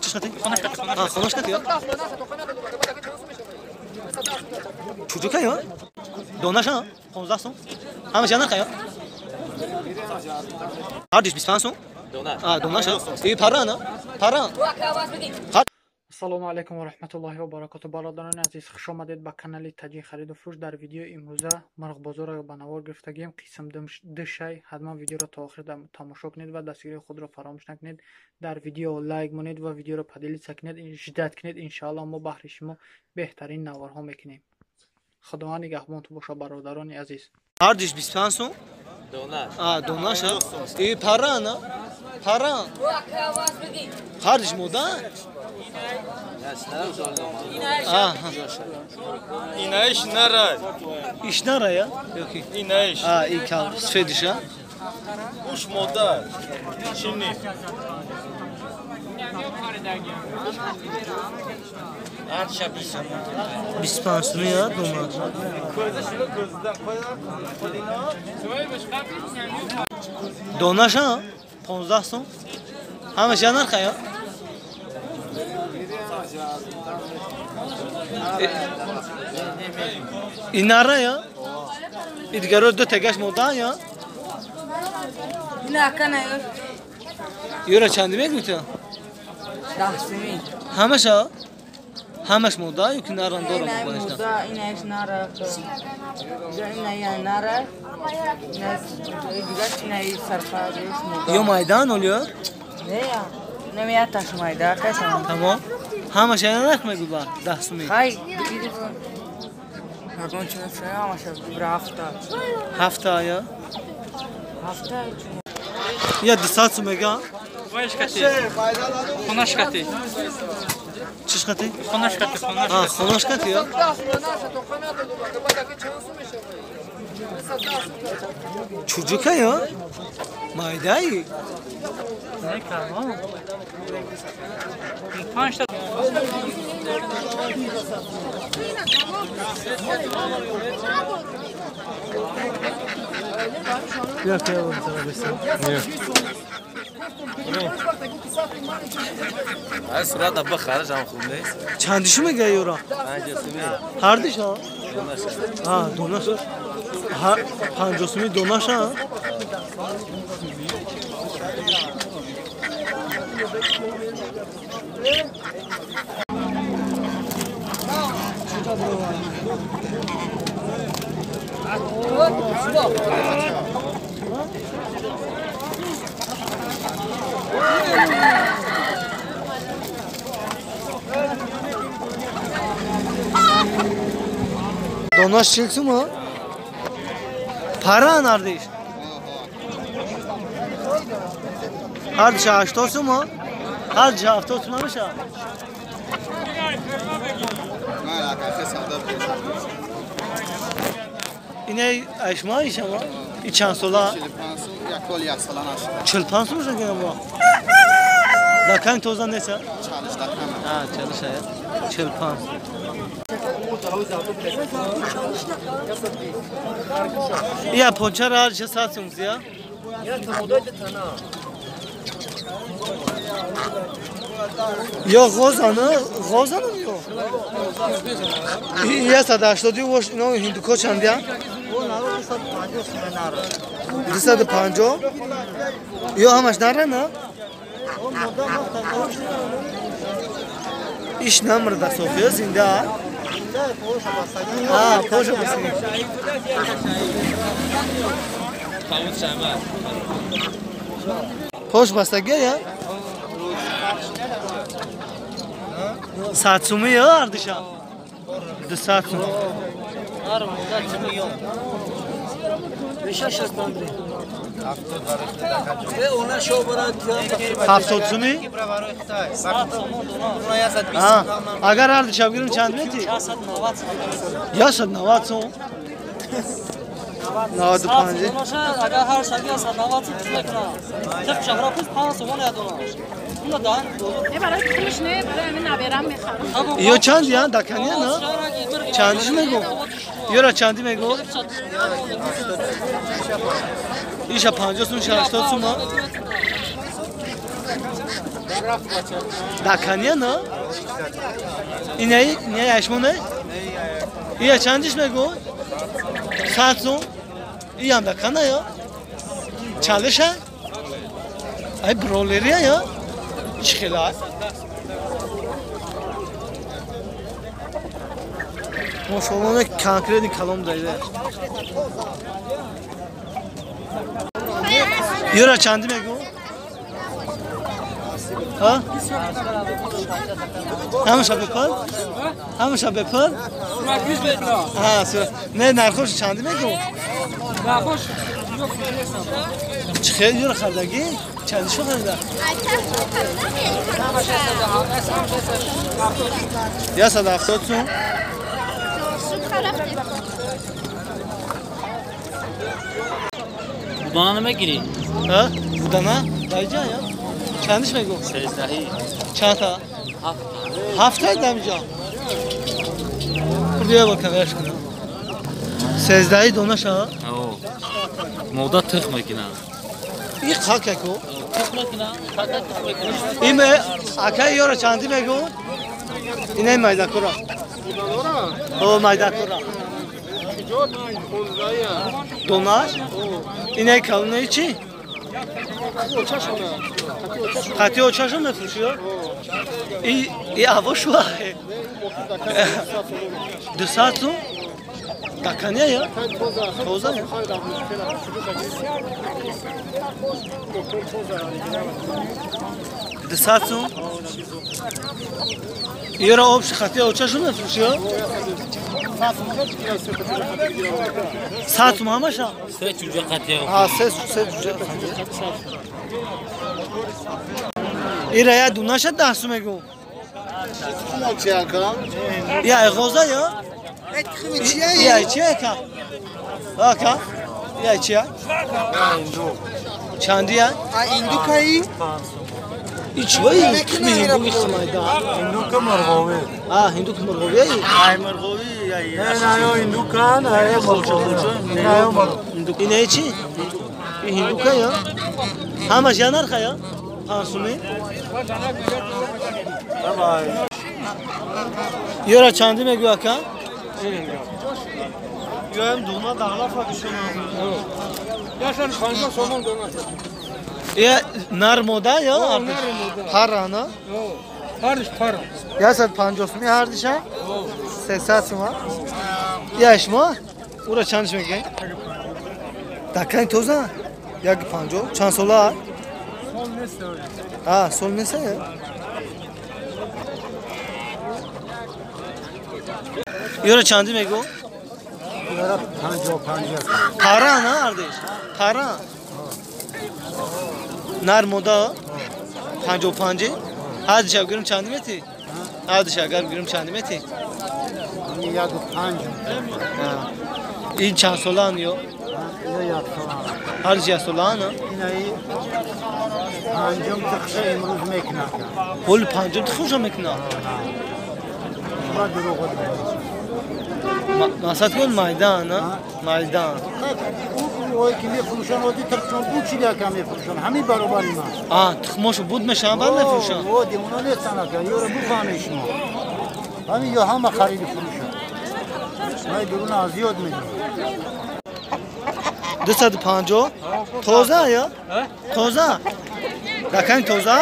Чӣ хати? Хонаш хати я? Чуҷука я? Донаша? 15 сом? Ҳамаш я нарха я? Ҳардиш 25 сом? Донаша? И пара на? Пара? Ассалому алайкум ва раҳматуллоҳи ва баракоту. Бародарони азиз, хуш омадед ба канали Таҷин хариду фурӯш. Дар видеои имрӯза мурғбозорро ба навор гирифтагием, қисм ду шай. Ҳатман видеоро то охир тамошо кунед ва дастгирии худро фаромӯш накунед. Дар видео лайк монед ва видеоро поделиться кунед, ждать кунед. Иншааллоҳ мо баҳри шумо беҳтарин наворҳо мекунем. Худованд нигаҳбонтон бошад, бародарони азиз. Ҳардиш 25 сом? Донаша? И пара на? Пара? Ҳардиш мода? Инаиш нара. Иш нара я? Ёки? Инаиш. И кал сфедиша? Уш мода. Чини. Бист панҷ сум я дона. Донаша? 15 сум? Ҳамаш я нарха я? Инара я? И дигаро ду тагаш мода я? Юра чанди мегӯй ту? 10 сумӣ. Ҳамаша? Ҳамаш мода ё ки наран дорам? Инаиш нара. Иная нара. Дигар инаи сарфариш мода. Ё майдан олё? Не я. Намеяташ майда касам. Тамом. Ҳамаша я нарх мегӯй ба 10 сумӣ. Хай, ягон чиз ҳамаша бибра ҳафта. Ҳафта я? Ҳафта. Я 200 сум мега? Вайш кати. Хонаш кати. Чиш кати? Хонаш кати, хонаш. Хонаш кати я? Чуҷука я? Майдаи? Не калон. Панҷ та. Сурат бихараш ҳам хуб нест. Чандишу мега юра? 50 сумӣ. Ҳардиша? Донаша. 50 сумӣ донаша? Донаш чил сума? Пара ҳардиш? Ҳардиша 80 сума? Ҳардиша 70 сума меша? Инаи ашмаишама? И чанд сола? 45 сум шагинама? Дакани тоза неса? Чалиша я? 45. Я пончара ҳардиша 100 сум зия? Ё ғозана? Ғозана ё? Я 180 вош ино ҳиндуко чандия? 250. Ё ҳамаш нара на? Иш намрда София зинда? Поша бастагӣ. Пош бастагӣ я? 100 сумӣ я ҳардиша? 200 сум. 70 сумӣ? Агар ҳардиша бигирем чанд мети? 190 сум. 95. Агар ҳар шаби 190 сум пул мекунам. Тиқ шаҳра пул 5 сомон ядонаш. Ё чанди я? Дакания на? Чандиш мегӯ? Ёра чанди мегӯ? Иша 50 сум, 80 сум. Дакания на? Инаи, инаи ашмоне? Ия чандиш мегӯ? 100 сум? Иям дакана я? Чалиша? Ай бролерия я? Чӣ хела? Мошоллоҳ конкретный калом дайда. Юра чанди мегӯ? Ҳа? Ҳамаша бепул? Ҳамаша бепул? Ҳа, не нархош чанди мегӯ? Нархош чӣ хел юра хардагӣ? Чанди шо харида? 170 сум? Будана намегирӣ? Ҳа? Будана? Даиҷа я? Чандиш мегӯ? 13. Чандта? 7. 7 дамиҷа. Пурдия бо камераш кунам. 13 донаша? О. Мода тих мекунад. И қакаку? Тих мекунад, қака тих мекунад. Име акай ёра чанди мегӯ? Инай майдакура. О, майдакура. Донаш? Инай калонаи чӣ? Қати очашон мефурӯшӣ? И аво шуа? 200 сум? Дакания я? Тоза я? 200 сум? Ёра обши қати очашон мефурӯшӣ? 100 сум ҳамаша? Се чуҷа қатия. Ҳа, се чуҷа қатия. Ира я дунаша 10 сум мегӯ. Я айғоза я? Я чия ка? Ака? Я чия? Чанди я? А инду каи? И чӣ? Ҳиндуки химайда. Ҳиндука мурғовӣ. А, ҳиндуки мурғовӣ? Ай мурғовӣ, ай. Не, на, ҳиндука, на, мурғовӣ. Инаи чӣ? И ҳиндука я? Ҳамаш я нарха я? 5 сумӣ? Ёра чанди мегӯ ака? Ёям дума дағла фабишона. Яшан 50 сомон дона. Я нар мода я? Пара на? Ҳардиш пара. 150 сумӣ ҳардиша? 300 сума. Я шумо? Ура чандиш мегӯ? Дакани тоза? 150. Чанд сола? Сол нест. А, сол нест я? Ёра чанди мегӯ? Ёра 55. Пара на ҳардиш? Пара. Нар мода 55. Ҳардиша гирим чанди мети? Ҳардиша агар гирим чанди мети? 105. Ин чанд солаан ё? Ҳардиш як солаан? Инаи панҷум тихша имрӯз мекунад. Ҳоли панҷум тихша мекунад? Масад кун майдан, майдан. Ой ки мефурӯшанд, оди тухмшон буд чида ака мефурӯшанд, ҳамин баробари ман. А, тухмошо буд мешаванд, баъд мефурӯшанд? Оди оно нестанд ака, ёро буфаҳмед шумо. Ҳамин ё ҳама хариди фурӯшанд. Ман дурун аз ёд медонам. 250? Тоза я? Тоза? Дакани тоза?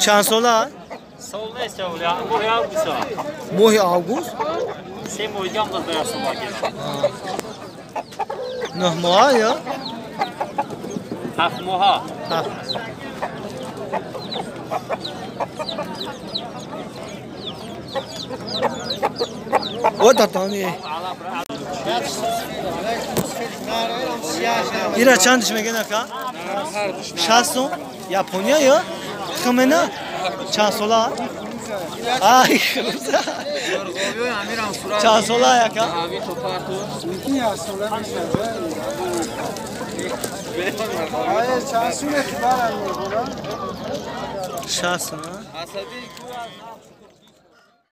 Чанд сола? Сол нест, моҳи август. Моҳи август? Се моҳи дигам боз бояд солагӣ. 9 моҳа я? 7 моҳа. О, татани. Ира чандиш мегӯян ака? 60 сум? Япония я? Хмена? Чанд сола? Ай, хруза. Чанд сола ака? 60 сум.